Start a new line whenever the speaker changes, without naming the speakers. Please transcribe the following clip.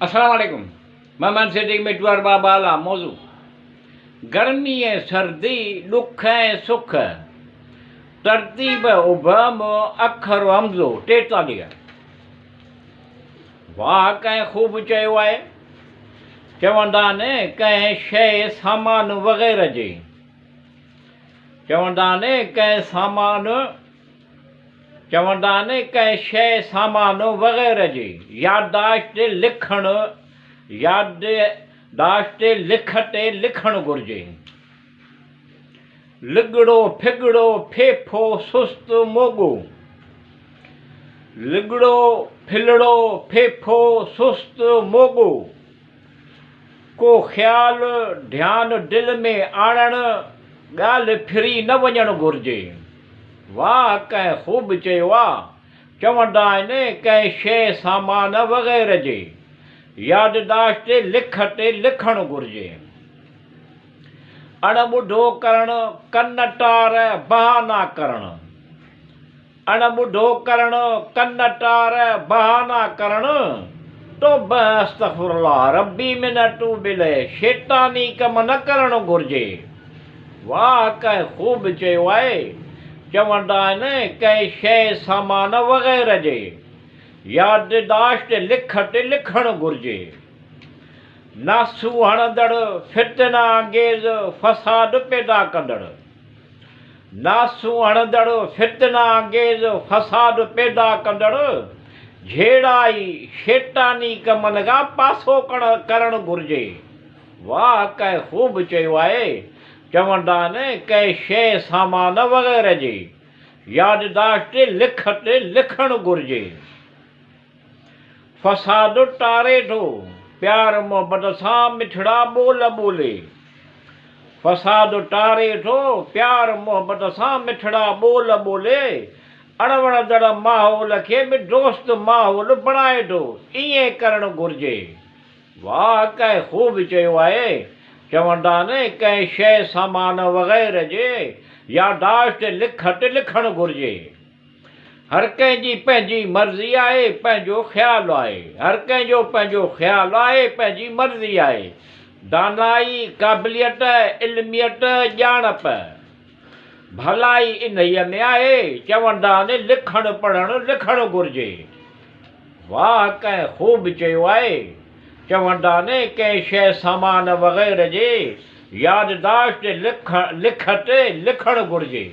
السلام عليڪم محمد صديق مٺو ارباب اعليٰ موضوع گرمي ۽ سردي ڏک ۽ سک ترتيب ابهم اکر همزو 43 واهه ڪنهن خوب چيو آهي چوندا آهن ڪنهن شيء سامان وغيره جي چوندا آهن ڪنهن سامان چوندا آهن ڪنهن شيء، سامان وغيره جي يادداشت لکڻ يادداشت لکت لکڻ گهرجي. لڳڙو، ڦڳڙو، ڦيڦو، سست، موڳو. لڳڙو، ڦلڙو، ڦيڦو، سست، موڳو. ڪو خيال، ڌيان دل ۾ آڻڻ، ڳالهه ڦري نه وڃڻ گهرجي. واهه ڪنهن خوب چيو آ. چوندا آهن ڪنهن شيء سامان وغيره جي يادداشت لکت لکڻ گهرجي. اڻ ٻڌو ڪرڻ، ڪن ٽار، بهانا ڪرڻ. اڻ ٻڌو ڪرڻ، ڪن ٽار، بهانا ڪرڻ، توبه استغفر الله، ربي من اتوب اليه، شيطاني ڪم نه ڪرڻ گهرجي. واهه ڪنهن خوب چيو آهي، چوندا آهن ڪنهن شيء سامان وغيره جي يادداشت لکت لکڻ گهرجي. ناسون هڻندڙ، فتنه انگيز، فساد پيدا ڪندڙ. ناسون هڻندڙ، فتنه انگيز، فساد پيدا ڪندڙ، جهيڙائي، شيطاني ڪمن کان پاسو ڪرڻ گهرجي. واهه ڪنهن خوب چيو آهي، چوندا آهن ڪنهن شيء سامان وغيره جي يادداشت لکت لکڻ گهرجي. فساد ٽاري ٿو، پيار محبت سان مٺڙا ٻول ٻولي. فساد ٽاري ٿو، پيار محبت سان مٺڙا ٻول ٻولي. اڻوڻندڙ ماحول کي به دوست ماحول بڻائي ٿو، ائين ڪرڻ گهرجي. واهه ڪنهن خوب چيو آهي، چوندا آهن ڪنهن شيء سامان وغيره جي ياداشت لکت لکڻ گهرجي. هر ڪنهن جي پنهنجي مرضي آهي، پنهنجو خيال آهي. هر ڪنهن جو پنهنجو خيال آهي، پنهنجي مرضي آهي. دانائي، قابليت، علميت، ڄاڻپ، ڀلائي انهيء ۾ آهي. چوندا آهن لکڻ پڙهڻ لکڻ گهرجي. واهه ڪنهن خوب چيو آهي. چوندا آهن ڪنهن شيء سامان وغيره جي يادداشت لکت لکڻ گهرجي.